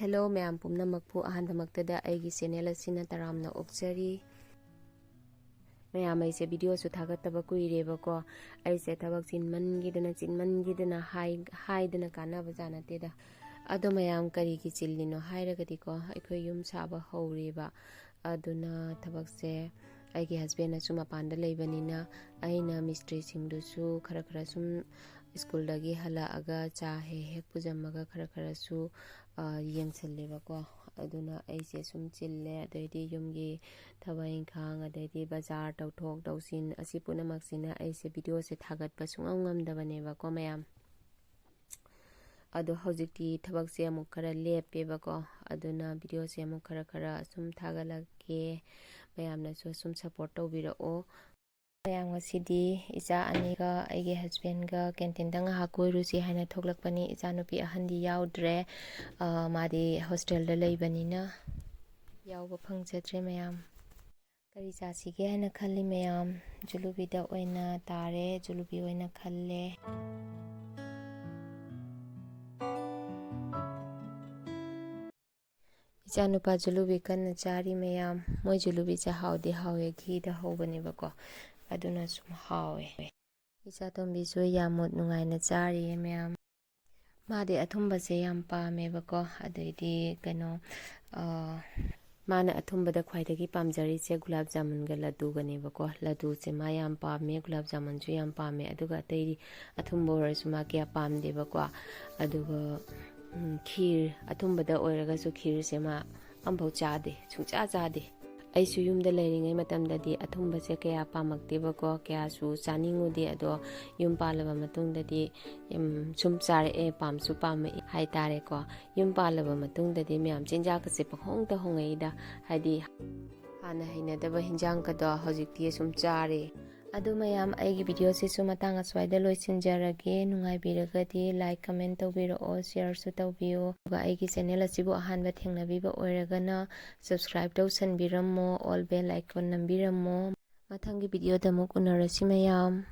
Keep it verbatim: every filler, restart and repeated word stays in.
Hello ꯃꯌꯥꯝ ꯄꯨꯝꯅꯃꯛꯄꯨ, ꯑꯍꯥꯟꯕꯃꯛꯇꯗ ꯑꯩꯒꯤ channel ꯑꯁꯤꯅ ꯇꯔꯥꯝꯅ ꯑꯣꯛꯆꯔꯤ꯫ ꯃꯌꯥꯝ, ꯑꯩꯁꯦ videoꯁꯨ ꯊꯥꯒꯠꯇꯕ ꯀꯨꯏꯔꯦꯕꯀꯣ꯫ ꯑꯩꯁꯦ ꯊꯕꯛ ꯆꯤꯟꯃꯟꯒꯤꯗꯅ, ꯆꯤꯟꯃꯟꯒꯤꯗꯅ ꯍꯥꯏ-, ꯍꯥꯏꯗꯅ ꯀꯥꯟꯅꯕꯖꯥꯠ ꯅꯠꯇꯦꯗ꯫ ꯑꯗꯣ ꯃꯌꯥꯝ, ꯀꯔꯤꯒꯤ ꯆꯤꯜꯂꯤꯅꯣ ꯍꯥꯏꯔꯒꯗꯤꯀꯣ, ꯑꯩꯈꯣꯏ ꯌꯨꯝ ꯁꯥꯕ ꯍꯧꯔꯦꯕ꯫ ꯑꯗꯨꯅ ꯊꯕꯛꯁꯦ ꯑꯩꯒꯤ husbandꯅꯁꯨ ꯃꯄꯥꯟꯗ ꯂꯩꯕꯅꯤꯅ, ꯑꯩꯅ ꯃꯤꯁꯇ꯭ꯔꯤꯁꯤꯡꯗꯨꯁꯨ ꯈꯔ ꯈꯔ ꯁꯨꯝ ꯁ꯭ꯀꯨꯜꯗꯒꯤ ꯍꯜꯂꯛꯑꯒ ꯆꯥ ꯍꯦꯛ ꯍꯦꯛ ꯄꯨꯖꯝꯃꯒ ꯈꯔ ꯈꯔꯁꯨ, ꯑ, ꯌꯦꯡꯁꯜꯂꯦꯕꯀꯣ꯫ ꯑꯗꯨꯅ ꯑꯩꯁꯦ ꯁꯨꯝ ꯆꯤꯜꯂꯦ꯫ ꯑꯗꯩꯗꯤ ꯌꯨꯝꯒꯤ ꯊꯕꯛ ꯏꯪꯈꯥꯡ, ꯑꯗꯩꯗꯤ ꯕꯖꯥꯔ ꯇꯧꯊꯣꯛ ꯇꯧꯁꯤꯟ, ꯑꯁꯤ ꯄꯨꯝꯅꯃꯛꯁꯤꯅ ꯑꯩꯁꯦ videoꯁꯦ ꯊꯥꯒꯠꯄ ꯁꯨꯡꯉꯝ ꯉꯝꯗꯕꯅꯦꯕꯀꯣ ꯃꯌꯥꯝ꯫ ꯑꯗꯣ ꯍꯧꯖꯤꯛꯇꯤ ꯊꯕꯛꯁꯦ ꯑꯃꯨꯛ ꯈꯔ ꯂꯦꯞꯄꯦꯕꯀꯣ꯫ ꯑꯗꯨꯅ videoꯁꯦ ꯑꯃꯨꯛ ꯈꯔ ꯈꯔ ꯁꯨꯝ ꯊꯥꯒꯠꯂꯛꯀꯦ꯫ ꯃꯌꯥꯝꯅꯁꯨ ꯁꯨꯝ support ꯇꯧꯕꯤꯔꯛꯑꯣ꯫ ꯃꯌꯥꯝ, ꯉꯁꯤꯗꯤ ꯏꯆꯥ ꯑꯅꯤꯒ ꯑꯩꯒꯤ husbandꯒ canteenꯗ ꯉꯥꯏꯍꯥꯛ ꯀꯣꯏꯔꯨꯁꯤ ꯍꯥꯏꯅ ꯊꯣꯛꯂꯛꯄꯅꯤ꯫ ꯏꯆꯥꯅꯨꯄꯤ ꯑꯍꯟꯗꯤ ꯌꯥꯎꯗ꯭ꯔꯦ꯫ ꯑ, ꯃꯥꯗꯤ hostelꯗ ꯂꯩꯕꯅꯤꯅ ꯌꯥꯎꯕ ꯐꯪꯖꯗ꯭ꯔꯦ ꯃꯌꯥꯝ꯫ ꯀꯔꯤ ꯆꯥꯁꯤꯒꯦ ꯍꯥꯏꯅ ꯈꯜꯂꯤ ꯃꯌꯥꯝ? ꯖꯨꯂꯨꯕꯤꯗ ꯑꯣꯏꯅ ꯇꯥꯔꯦ, ꯖꯨꯂꯨꯕꯤ ꯑꯣꯏꯅ ꯈꯜꯂꯦ꯫ ꯏꯆꯥꯅꯨꯄꯥ ꯖꯨꯂꯨꯕꯤ ꯀꯟꯅ ꯆꯥꯔꯤ ꯃꯌꯥꯝ꯫ ꯃꯣꯏ ꯖꯨꯂꯨꯕꯤꯁꯦ ꯍꯥꯎꯗꯤ ꯍꯥꯎꯋꯦ, ꯘꯤꯗ ꯍꯧꯕꯅꯦꯕꯀꯣ, ꯑꯗꯨꯅ ꯁꯨꯝ ꯍꯥꯎꯋꯦ꯫ ꯏꯆꯥꯇꯣꯝꯕꯤꯁꯨ ꯌꯥꯝ ꯃꯣꯠ ꯅꯨꯡꯉꯥꯏꯅ ꯆꯥꯔꯤꯌꯦ ꯃꯌꯥꯝ꯫ ꯃꯥꯗꯤ ꯑꯊꯨꯝꯕꯁꯦ ꯌꯥꯝ ꯄꯥꯝꯃꯦꯕꯀꯣ꯫ ꯑꯗꯩꯗꯤ ꯀꯩꯅꯣ, ꯑ, ꯃꯥꯅ ꯑꯊꯨꯝꯕꯗ ꯈ꯭ꯋꯥꯏꯗꯒꯤ ꯄꯥꯝꯖꯔꯤꯁꯦ ꯒꯨꯂꯥꯞ ꯖꯥꯃꯨꯟꯒ ꯂꯗꯨꯒꯅꯦꯕꯀꯣ꯫ ꯂꯗꯨꯁꯦ ꯃꯥ ꯌꯥꯝ ꯄꯥꯝꯃꯦ, ꯒꯨꯂꯥꯞ ꯖꯥꯃꯨꯟꯁꯨ ꯌꯥꯝ ꯄꯥꯝꯃꯦ, ꯑꯗꯨꯒ ꯑꯇꯩꯗꯤ ꯑꯊꯨꯝꯕ ꯑꯣꯏꯔꯁꯨ ꯃꯥ ꯀꯌꯥ ꯄꯥꯝꯗꯦꯕꯀꯣ꯫ ꯑꯗꯨꯒ, ꯎꯝ, ꯈꯤꯔ, ꯑꯊꯨꯝꯕꯗ ꯑꯣꯏꯔꯒꯁꯨ ꯈꯤꯔꯁꯦ ꯃꯥ ꯑꯝꯐꯥꯎ ꯆꯥꯗꯦ, ꯁꯨꯡꯆꯥ ꯆꯥꯗꯦ꯫ ꯑꯩꯁꯨ ꯌꯨꯝꯗ ꯂꯩꯔꯤꯉꯩ ꯃꯇꯝꯗꯗꯤ ꯑꯊꯨꯝꯕꯁꯦ ꯀꯌꯥ ꯄꯥꯝꯃꯛꯇꯦꯕꯀꯣ, ꯀꯌꯥꯁꯨ ꯆꯥꯅꯤꯡꯉꯨꯗꯦ꯫ ꯑꯗꯣ ꯌꯨꯝ ꯄꯥꯜꯂꯕ ꯃꯇꯨꯡꯗꯗꯤ, ꯎꯝ, ꯁꯨꯝ ꯆꯥꯔꯛꯑꯦ, ꯄꯥꯝꯁꯨ ꯄꯥꯝꯃꯛꯏ ꯍꯥꯏꯇꯥꯔꯦꯀꯣ꯫ ꯌꯨꯝ ꯄꯥꯜꯂꯕ ꯃꯇꯨꯡꯗꯗꯤ ꯃꯌꯥꯝ, ꯆꯤꯟꯖꯥꯛꯀꯁꯦ ꯄꯪꯍꯣꯡꯗ ꯍꯣꯡꯉꯛꯏꯗ, ꯍꯥꯏꯗꯤ ꯍꯥꯟꯅ ꯍꯩꯅꯗꯕ ꯍꯤꯟꯖꯥꯡꯒꯗꯣ ꯍꯧꯖꯤꯛꯇꯤ ꯁꯨꯝ ꯆꯥꯔꯦ꯫ ꯑꯗꯨ ꯃꯌꯥꯝ, ꯑꯩꯒꯤ videoꯁꯤꯁꯨ ꯃꯇꯥꯡ ꯑꯁ꯭ꯋꯥꯏꯗ ꯂꯣꯏꯁꯤꯟꯖꯔꯒꯦ꯫ ꯅꯨꯡꯉꯥꯏꯕꯤꯔꯒꯗꯤ like, comment ꯇꯧꯕꯤꯔꯛꯑꯣ, shareꯁꯨ ꯇꯧꯕꯤꯌꯨ꯫ ꯑꯗꯨꯒ ꯑꯩꯒꯤ channel ꯑꯁꯤꯕꯨ ꯑꯍꯥꯟꯕ ꯊꯦꯡꯅꯕꯤꯕ ꯑꯣꯏꯔꯒꯅ subscribe ꯇꯧꯁꯟꯕꯤꯔꯝꯃꯣ, all bell icon ꯅꯝꯕꯤꯔꯝꯃꯣ꯫ ꯃꯊꯪꯒꯤ videoꯗ ꯑꯃꯨꯛ ꯎꯅꯔꯁꯤ ꯃꯌꯥꯝ꯫